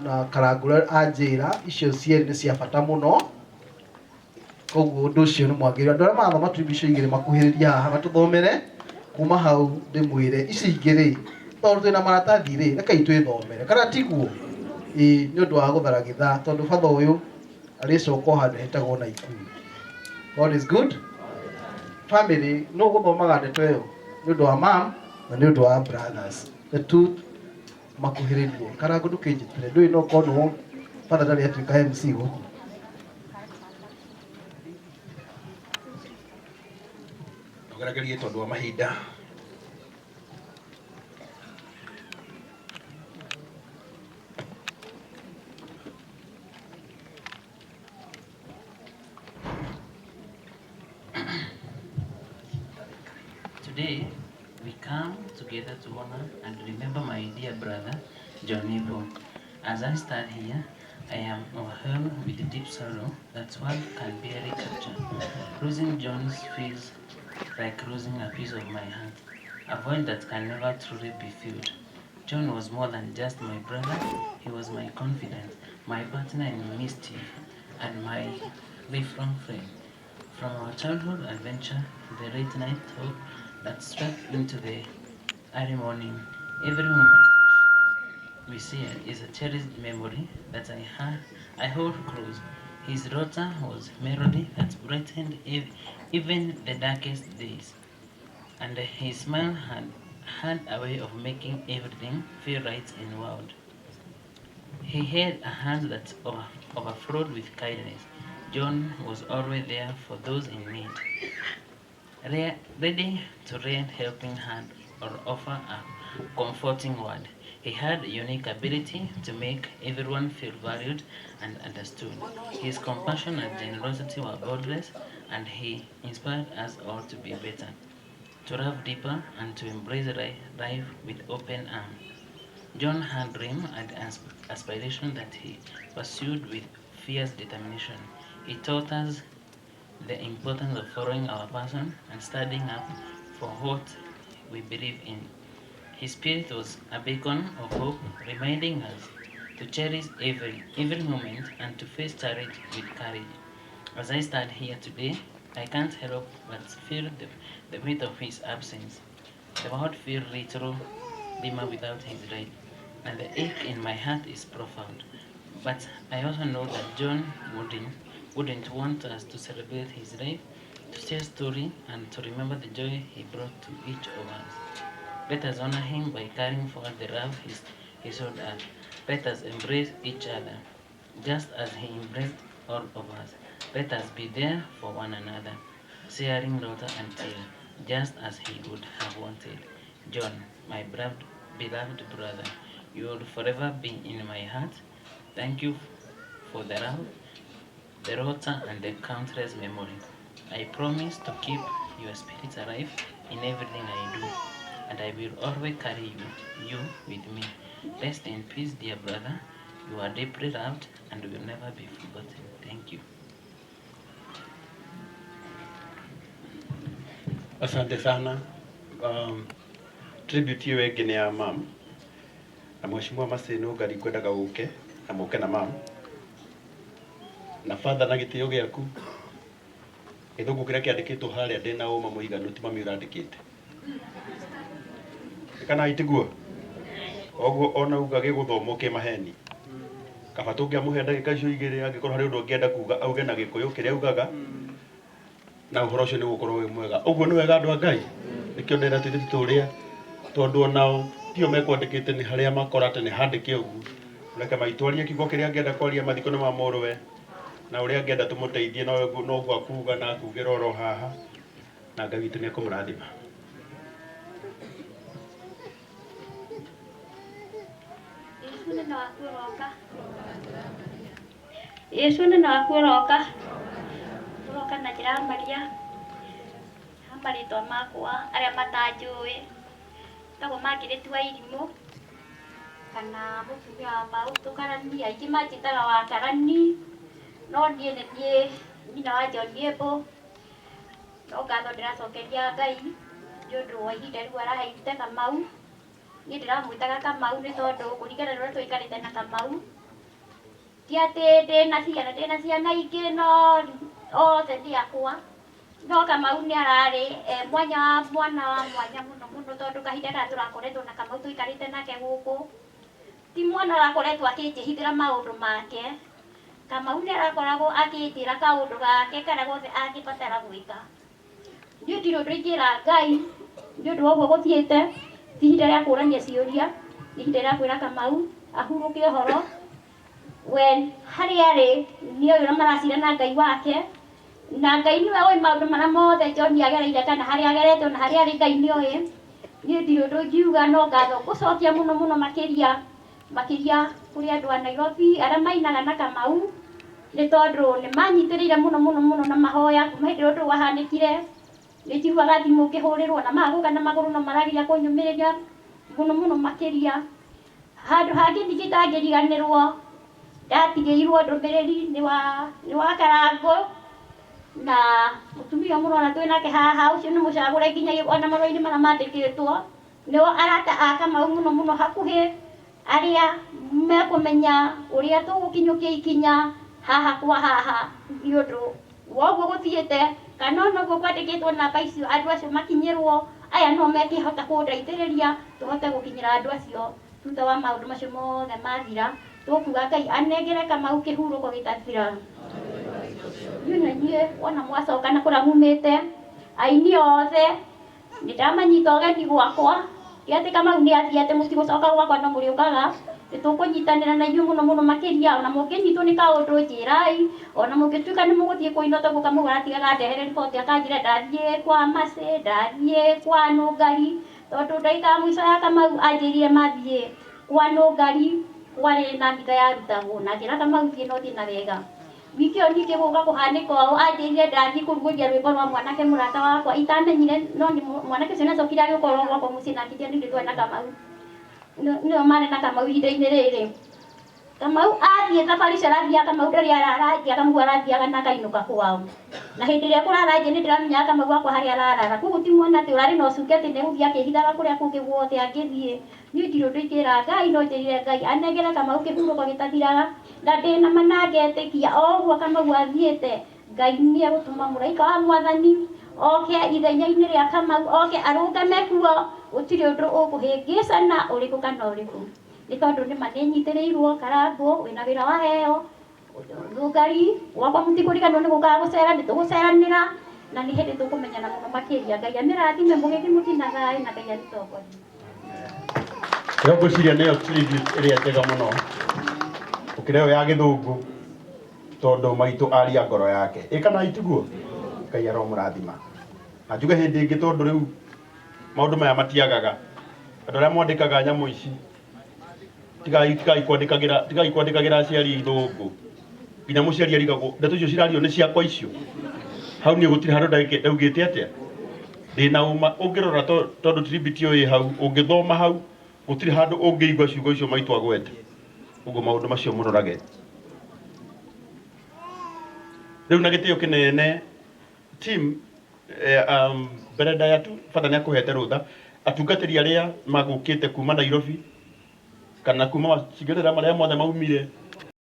na Karangũ anjĩra icio cierĩ nĩ cia bata mũno. Koguo ũndũ ũcio nĩ mwagĩrĩru. Andũ arĩa marathoma tribute icio igĩrĩ makuhĩrĩrie haha matũthomere kuma hau ndĩmwĩre ici ingĩ rĩ, tondũ twĩna maratathi rĩ, rekei twĩthomere kana tiguo? Ĩĩ, nĩ ũndũ wa gũthara gĩthaa tondũ batha ũyũ arĩcoka o handũ hetagwo Naikuru. God is good. Family, nũ ũgũthomaga ndeto ĩyo? Nĩ ũndũ wa mom na nĩ ũndũ wa brothers. The two makuhĩrĩrie. Karangũ ndũkĩnjĩtĩre, ndũĩ no korwo nĩwe batha ndarĩ atuĩka MC gũkũ. Tũgeragerie tondũ wa mahinda. Today, we come together to honor and remember my dear brother, John Ebbo. As I stand here, I am overwhelmed with deep sorrow that one can barely capture. Losing John feels like losing a piece of my heart, a void that can never truly be filled. John was more than just my brother, he was my confidant, my partner in mischief, and my lifelong friend. From our childhood adventure to the late night talk that swept into the early morning, every moment we share is a cherished memory that I hold close. His laughter was melody that brightened even the darkest days, and his smile had a way of making everything feel right in the world. He had a hand that overflowed with kindness. John was always there for those in need, ready to lend helping hand or offer a comforting word. He had a unique ability to make everyone feel valued and understood. His compassion and generosity were boundless, and he inspired us all to be better, to love deeper, and to embrace life with open arms. John had dream and aspiration that he pursued with fierce determination. He taught us the importance of following our passion and standing up for what we believe in. His spirit was a beacon of hope, reminding us to cherish every moment and to face challenge with courage. As I stand here today, I can't help but feel the weight of his absence. The world feels little dimmer without his light, and the ache in my heart is profound. But I also know that John wouldn't want us to celebrate his life, to share story, and to remember the joy he brought to each of us. Let us honor him by carrying forward the love he showed us. Let us embrace each other, just as he embraced all of us. Let us be there for one another, sharing laughter and tears, just as he would have wanted. John, my beloved brother, you will forever be in my heart. Thank you for the love, the laughter, and the countless memories. I promise to keep your spirit alive in everything I do, and I will always carry you with me. Rest in peace, dear brother. You are deeply loved and will never be forgotten. Thank you. Asante sana. Tribute hiyo ĩngĩ nĩ ya mam na Mheshimiwa Maseno ngari kwendaga ũke na mũke na mam na father na gĩtĩo gĩaku gĩthũngũ kĩrĩa kĩandĩkĩtwo harĩa ndĩna ũma mũiganu ti mami ũrandĩkĩte kana itiguo oguo ona uga gĩgũthomwo kĩ maheni kaba tũngĩamũhe ndagĩka icio igĩrĩ angĩkorwo harĩ ũndũ angĩenda kuga auge na gĩkũyũ kĩrĩa augaga na ũhoro ũcio nĩ ũgũkorwo wĩ mwega. Ũguo nĩ wega andũ a Ngai? Nĩkĩo ndĩrera tũirĩtu tũrĩa tondũ onao tio mekwandĩkĩte nĩ harĩa makora atĩ nĩ handĩke ũguo. Reke maitũ arie kiugo kĩrĩa angĩenda kwaria mathiko nĩ ma mũrũwe na ũrĩa angĩenda tũmũteithie noguo akuga na akugĩra oro haha na Ngai witũ nĩ ekũmũrathima. Yesu nĩ waku ũroka. Yesu nĩ waku ũroka. Ũroka na njĩra ya Maria. Ha marĩtwa makwa arĩa matanjũĩ. Njĩtagwo Margaret wa Irimũ kana mũtumia wa Maũtũ Karani. Aingĩ manjĩtaga wa Karani no niĩ nĩ niĩ nyina wa John Ebbo. No ngatho ndĩracokeria Ngai nĩ ũndũ wa ihinda rĩu araheire Kamau. Niĩ ndĩramwĩtaga Kamau nĩ tondũ kũringana na ũrĩa twaikarĩte na Kamau. Ti atĩ ndĩna ciana, ndĩna ciana ingĩ no othe nĩ akwa. No Kamau nĩ ararĩ e mwanya wa mwana wa mwanya mũno mũno tondũ kahinda karĩa tũrakoretwo na Kamau tũikarĩte nake gũkũ, ti mwana ũrakoretwo akĩnjĩhithĩra maũndũ make. Kamau nĩ arakoragwo akĩnjĩra kaũndũ gake karĩa gothe angĩbatara gwĩka. Niĩ ndirĩ ũndũ ingĩra Ngai nĩ ũndũ wa ũguo gũthiĩte, ti ihinda rĩa kũrania ciũria, nĩ ihinda rĩa kwĩra Kamau ahurũke ũhoro. We harĩa arĩ nĩ oĩ ũrĩa maracira na Ngai wake, na Ngai nĩwe ũĩ maũndũ marĩa mothe John agereire kana harĩa agerete ona harĩa arĩ Ngai nĩ oĩ. Niĩ ndirĩ ũndũ ingiuga no ngatho ngũcokia mũno mũno makĩria makĩria kũrĩ andũ a Nairobi arĩa mainaga na Kamau nĩ tondũ nĩ manyitĩrĩire mũno mũno mũno na mahoya kuma hĩndĩ ĩrĩa ũndũ ũyũ wahanĩkire. Nĩ njiguaga thimũ ngĩhũrĩrwo na magũka na magũrũ no marageria kũnyũmĩrĩria mũno mũno makĩria. Handũ hangĩ ningĩ itangĩriganĩrwo, ndatigĩirwo ndũmĩrĩri nĩ wa nĩ wa Karangũ na mũtumia ũyũ mũrona twĩ nake haha, ũcio nĩ mũcagũre nginya ona marũa-inĩ marĩa mandĩkĩtwo, nĩo arata a Kamau mũno mũno hakuhĩ, arĩa mekũmenya ũrĩa tũgũkinyũkia ikinya haha kwa haha nĩ ũndũ wa ũguo gũthiĩte, kana ona ũguo kwandĩkĩtwo namba icio andũ acio makinyĩrwo, aya nĩo mekĩhota kũndeithĩrĩria tũhote gũkinyĩra andũ acio thutha wa maũndũ macio mothe mathira. Tũkuga Ngai anengere Kamau kĩhurũko gĩtathiraga. Inyuĩ na inyuĩ wona mwacoka na kũrĩa mumĩte, aini othe Nĩ ndamanyita ũgeni gwakwa, ti atĩ Kamau nĩ athiĩ atĩ mũtigũcoka gwakwa no mũrĩũkaga, nĩ tũkũnyitanĩra na inyuĩ mũno mũno makĩria, ona mũngĩnyitwo nĩ kaũndũ njĩrai, ona mũngĩtuĩka nĩ mũgũthiĩ kũina toguo Kamau aratigaga andehere riboti akanjĩra ndathiĩ kwa Mercy, ndathiĩ kwa Nũngari, tondũ ndagĩka ya mũico ya Kamau anjĩrire mathiĩ kwa Nũngari kwarĩ na mitha yarutagwo na anjĩra Kamau thiĩ na ũthiĩ na wega. Wiki ĩyo ningĩ gũka kũhanĩka ũũ, anjĩrire ndathiĩ kũrugũria rwĩmbo rwa mwanake mũrata wakwa itamenyire, no nĩ mwanake ũcio nĩacokire agĩũka oro gwakwa mũciĩ na akĩnjĩra nĩ twarĩ na Kamau, nĩo marĩ na Kamau ihinda-inĩ rĩrĩ. Kamau athiĩ thabarĩ icio arathiaga Kamau ndarĩ arara nja, Kamau arathiaga na akainũka kwao. Na hĩndĩ ĩrĩa ekũrara nja nĩ ndĩramenyaga Kamau wakwa harĩa ararara. Koguo ti mwana atĩ ũrarĩ na ũcuke atĩ nĩ egũthiĩ akĩhithaga kũrĩa kũngĩ guothe angĩthiĩ. Niĩ ndirĩ ũndũ ingĩra Ngai no njĩrire Ngai anengere Kamau kĩhurũko gĩtathiraga. Na ndĩ na ma na ngetĩkia o ũguo Kamau athiĩte, Ngai nĩ egũtũma mũraika wa Mwathani oke ithenya-inĩ rĩa Kamau, oke arũgame kuo, gũtirĩ ũndũ ũkũhĩngĩcana ũrĩkũ kana ũrĩkũ. Nĩ tondũ nĩ ma nĩ nyitĩrĩirwo, Karangũ wĩna wĩra waheo, Rũngari, gwakwa mũtikũriganĩrwo nĩ gũkaga gũcera, nĩ tũgũceranĩra na nĩ hĩndĩ tũkũmenyana mũno makĩria. Ngai amĩrathime mũgĩthiĩ mũthiĩ na thayũ na Ngai amĩtongorie. Ĩyo ngwĩciria nĩyo tribute ĩrĩa njega mũno gũkĩra ĩyo ya gĩthũngũ tondũ maitũ aria ngoro yake ĩ kana itiguo Ngai aromũrathima na njuge hĩndĩ ĩngĩ tondũ rĩu maũndũ maya matiagaga andũ arĩa mwandĩkaga nyamũ ici tigai tigai kwandĩkagĩra tigai kwandĩkagĩra aciari ithũngũ nginya mũciari arigagwo ndeto icio cirario nĩ ciakwa icio hau niĩ gũtirĩ handũ ndaugĩte atĩa ndĩna ũma ũngĩrora tondũ tribute ĩyo ĩ hau ũngĩthoma hau gũtirĩ handũ ũngĩigua ciugo icio maitũ agwete ũguo maũndũ macio mũrorage rĩu na gĩtĩo kĩnene team mbere ndaya tu bata nĩ akũhete rũtha atungatĩri arĩa magũkĩte kuma Nairobi kana kuma macigerera marĩa mothe maumire